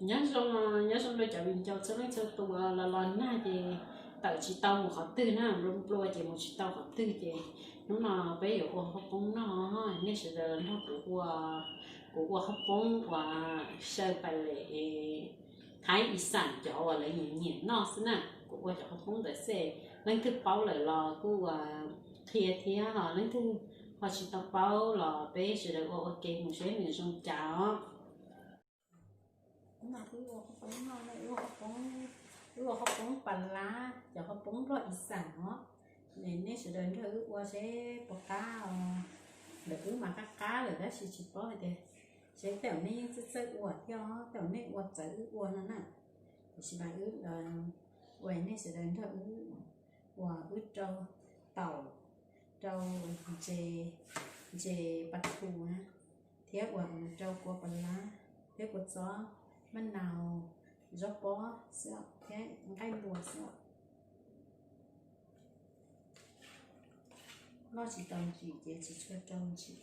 Nyob zoo, nyob zoo rau cov viv ncaus txhua leej txhua tus los los nag ces tawm tsis tau mus qhov twg na, nplua nplua ces mus tsis tau qhov twg ces hnub no peb yuav ua hauv poob noj, nej sawv daws nrog kuv ua, kuv ua hauv poob uas xyaw pais lem Thaib Ixam cov uas lawv nyiam nyiam noj xwb na. Kuv ua cov hauv poob ntawd xwb, leej twg paub lawm los kuj ua qhia thiab, ho leej twg ho tsis tau paub los peb sawv daws ua ua ke mus seb nws zoo cas os. Wb ua hauv poob pas lab, cov hauv poob nplog Ixam os. Nej sawv daws nrog wb ua seb puas qab os. Ntawm wb mas qab qab lawm tab sis tsis paub hais tias seb tej zaum nej yeej txawj txawj ua thiab, tej zaum nej ua txawv wb ua no na. Tiam sis mas wb ua, nej sawv daws nrog wb ua, wb rau taum, rau ntses, ntses pas thu na, thiab ua rau kua pas lab thiab kua txob, maj nau, zaub pob xwb thiab nqaij npua xwb. Noj tsis tau ntsim ces tsis tshua rau ntsim.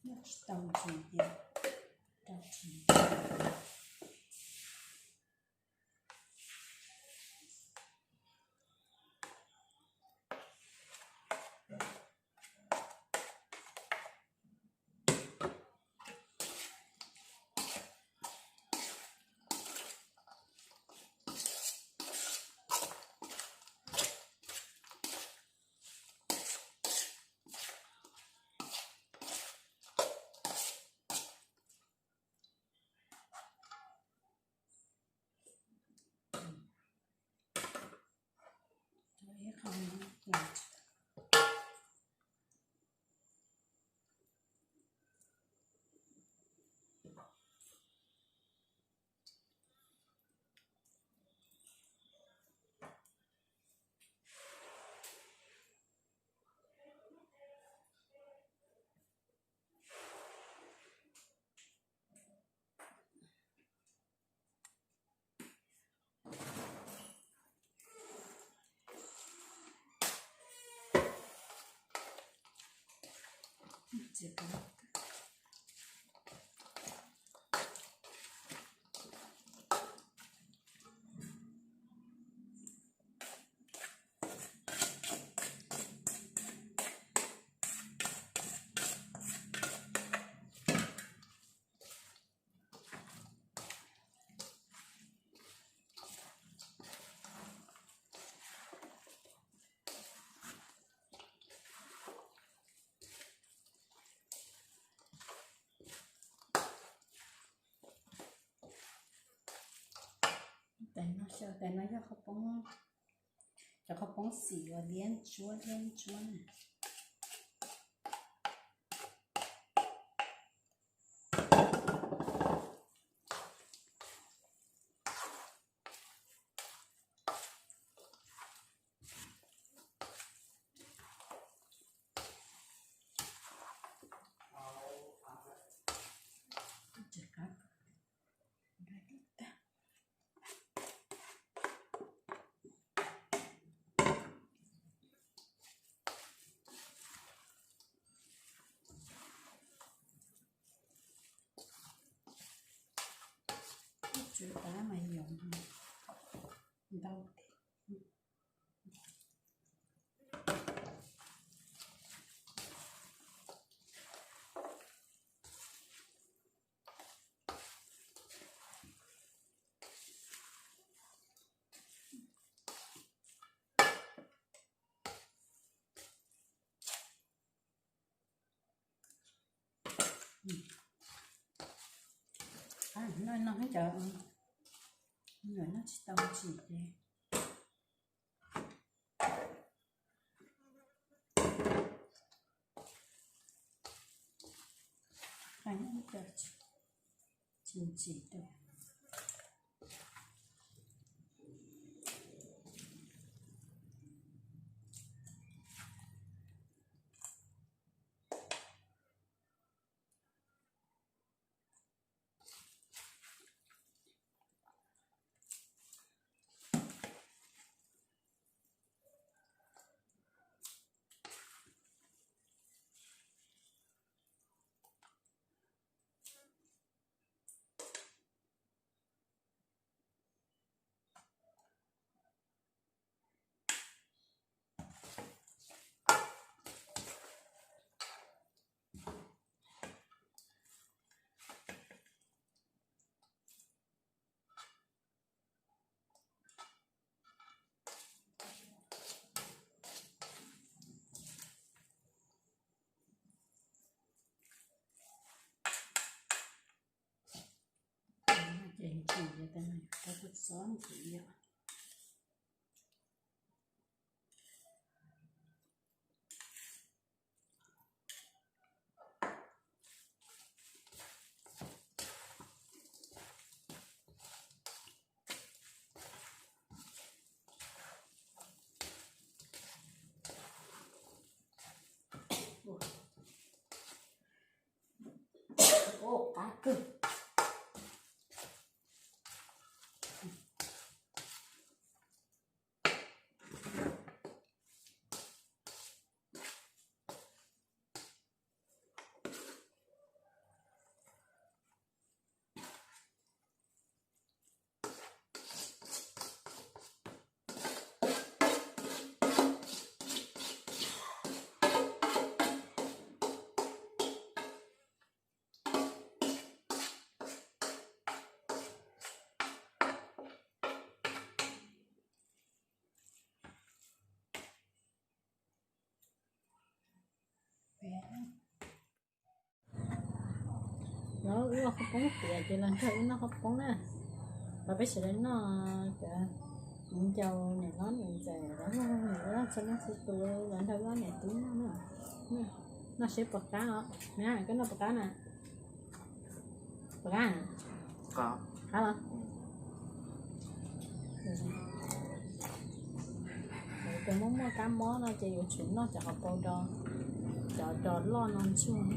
Noj tsis tau ntsim ces rau tsis. Tais no xyaw, tais no yog qhov poob, cov qhov poob xim uas liab ntsuab liab ntsuab na. Tsw qab mas yoov ntau tiag. Noj no cov, noj tsis tau tsim ces tsis tsim rau. Ces tsim ces tau, tau txhob ntxiv yom. Ua qab kawg. Los wb ua qhov poob tiav ces los nrog wb noj qhov poob na. Los peb sawv daws noj cov viv ncaus niam hlob niam ntxawm los nrog niam hlob txhua leej txhua tus los nrog wb ob niam tub noj na. Noj seb puas qab os. Na, koj noj puas qab na? Puas qab? Qab los? Cov muaj muaj kab mob no ces yuav tsum noj cov hauv paus, cov dos loj no ntsuag,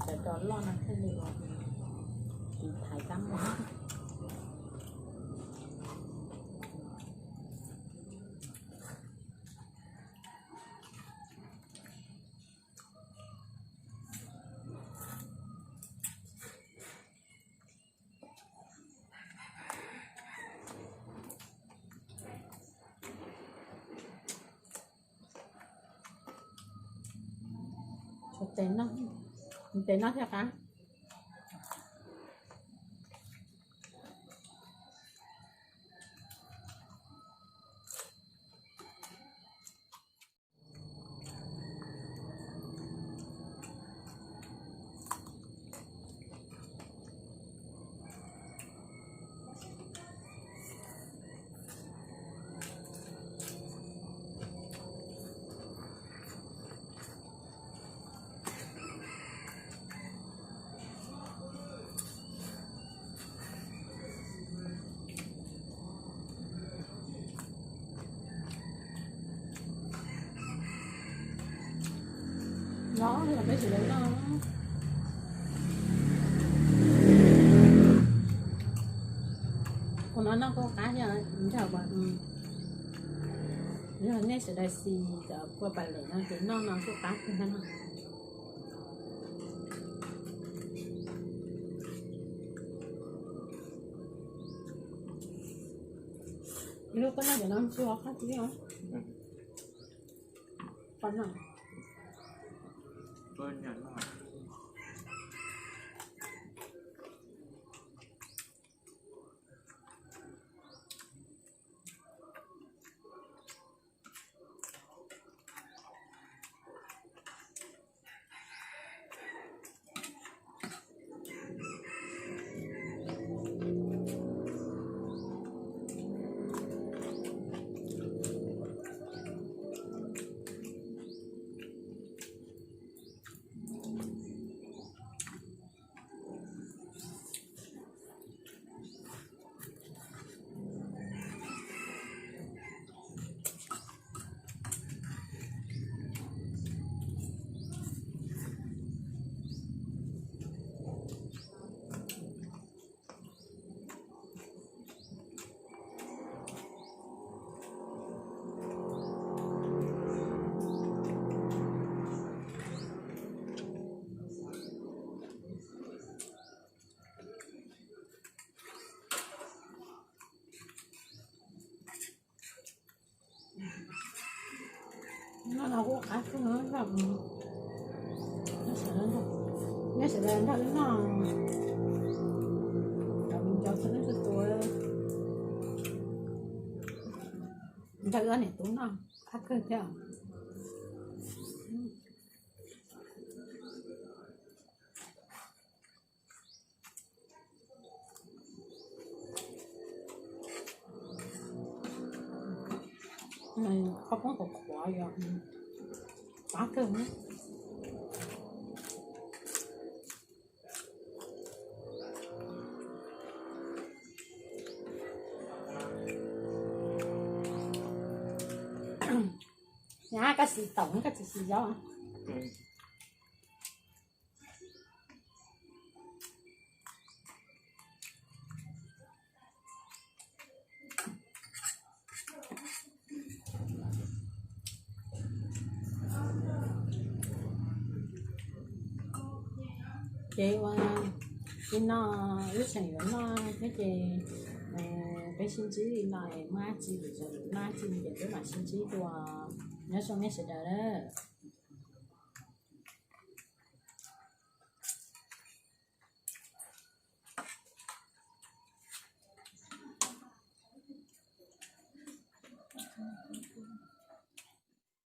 cov dos loj no thiaj li ua tiv thaiv kab mob. Tes no, tes no thiaj qab. Los los peb sawv daws noj. Ua no noj kuj qab thiab, nrog, nrog nej sawv daws xis cov kua pas lem no ces noj no kuj qab kawg thiab no. Ib lub koj noj cov no tsis ua qab tib os. Pom no. No los kuj qab kawg, nej sawv daws nrog wb noj, cov mus cov txhua leej txhua tus, nrog wb ob niam tub noj qab kawg thiab. Koj poob qhuav qhuav yog qab kawg. Nyab, koj siv taum koj tsis siv zaub. Ces ua li no, wb tseem yuav noj thiab ces peb sib ntsib li no, muaj dab tsi lwm zaus, muaj dab tsi ces peb mam sib ntsib dua. Nyob zoo nej sawv daws.